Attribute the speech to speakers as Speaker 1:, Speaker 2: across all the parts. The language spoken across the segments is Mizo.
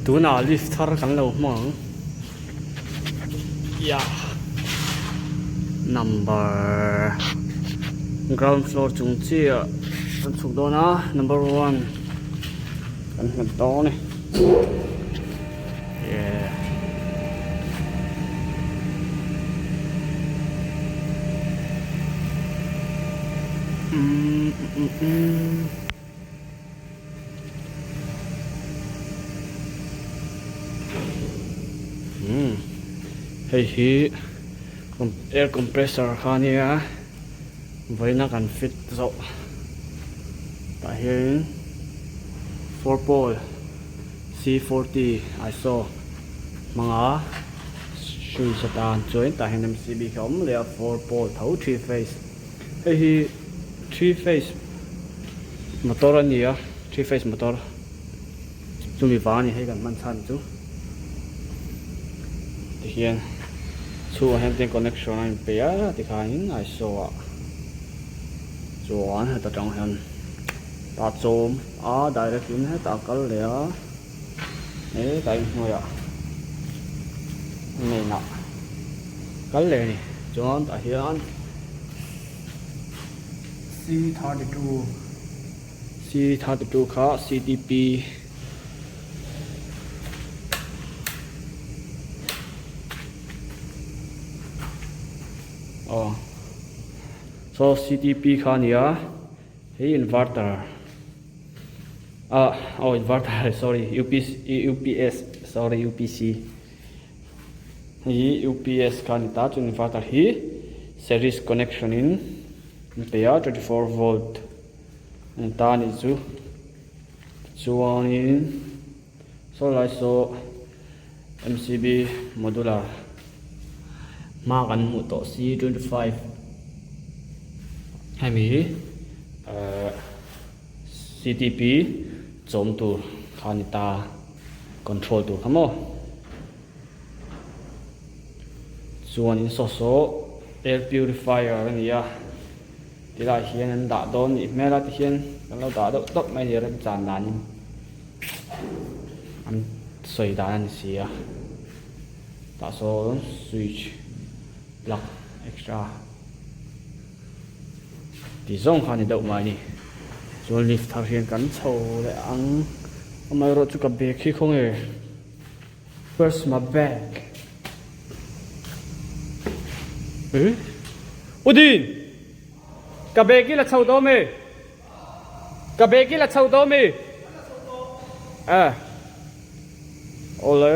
Speaker 1: Tunah lift thar kan lo hmang ang. Yeah. Number ground floor chung chiah kan chhuk dawn a number one kan hmet dawn a ni. Yeah. Mm, mm, mm. Umm hei hi air compressor kha ania vawiina kan fit zawh tah hianin four pole c forty iso hmanga switch atan chuan tah hian mcb kha a awm leh a four pole tho three phase. Hei hi three phase motor a ni a three phase motor chumi vang a ni hei kan hman chhan chu tihian chhungah hian tin connection a inpe a tikhanin I saw ah chuan heta tang hian ta chawm a direct in hetah a kal leh a hetah inhnuaiah main ah kal leh a ni chuan tah hian C 32 C 32 kha C T P aw saw C T P kha a ni a hei inverter. Ah aw inverter sorry UPC UPS sorry UPC hei hi UPS kha a ni ta chuan inverter hi series connection in an pe a 24 volt a ni ta a nih chu tichuanin saw lai saw M_C_B modular hma kan hmuh tawh si 25 hemi ahh C_T_P chawm tur kha a ni ta control tur kha maw chuanin saw saw air purifier a ni a tilaiah hian an dah dawn nih hmel a tihian kan lo dah deuh tawp mai a ni remchan danin. An sawi dan a ni si a tah sawn switch plug extra tih zawng kha a ni deuh mai a ni chuan lift thar hian kan chho leh ang amaherawhchu ka bag hi khawnge where's my bag eh Udin ka bag hi la chho dawn mi. Ka bag hi la chho dawn mi? Eh. Awle.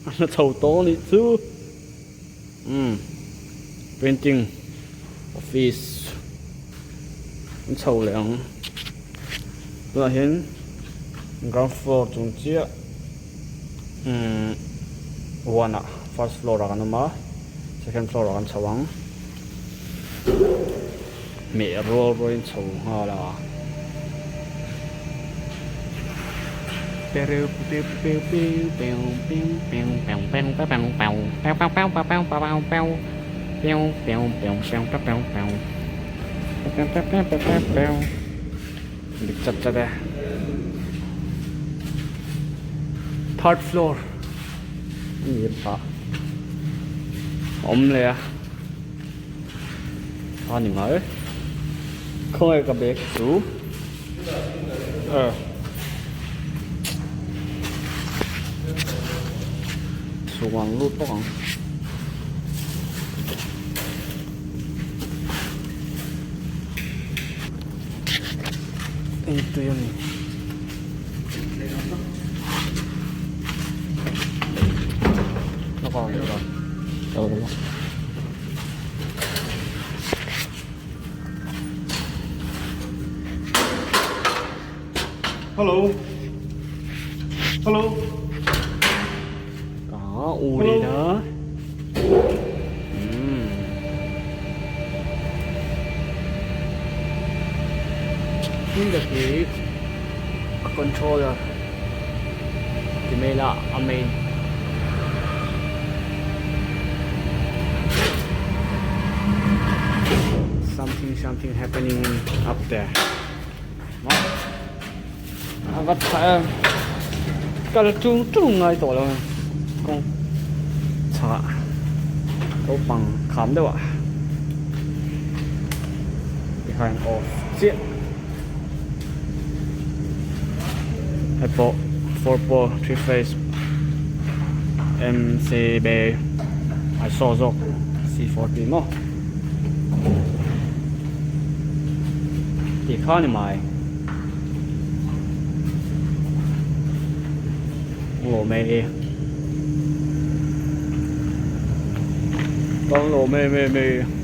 Speaker 1: A la chho tawh anih chu. Umm. Printing office. An chho leh ang. Tunah hian ground floor chung chiah umm one ah first floor ah kan awm a second floor ah kan chho ang. Hmeh rual rualin chho nghal a. Dik chat chat e. Third floor a ni phah awm leh a. A ni mai khawnge ka bag chu chhuang lut bawk ang. Ei tui a ni.
Speaker 2: Hello Hello
Speaker 1: Đó, u đi đó. Tin a controller ti mai ila a main something something happening up there a va tha em. Kal tung tung ngai tawh lo kawng chhakah naupang kham deuh ah tikhan off chiah hei pawh 4 pole 3 phase M_C_B I saw zawk C40 maw tih kha a ni mai. Lawm e Kan lawm em em e.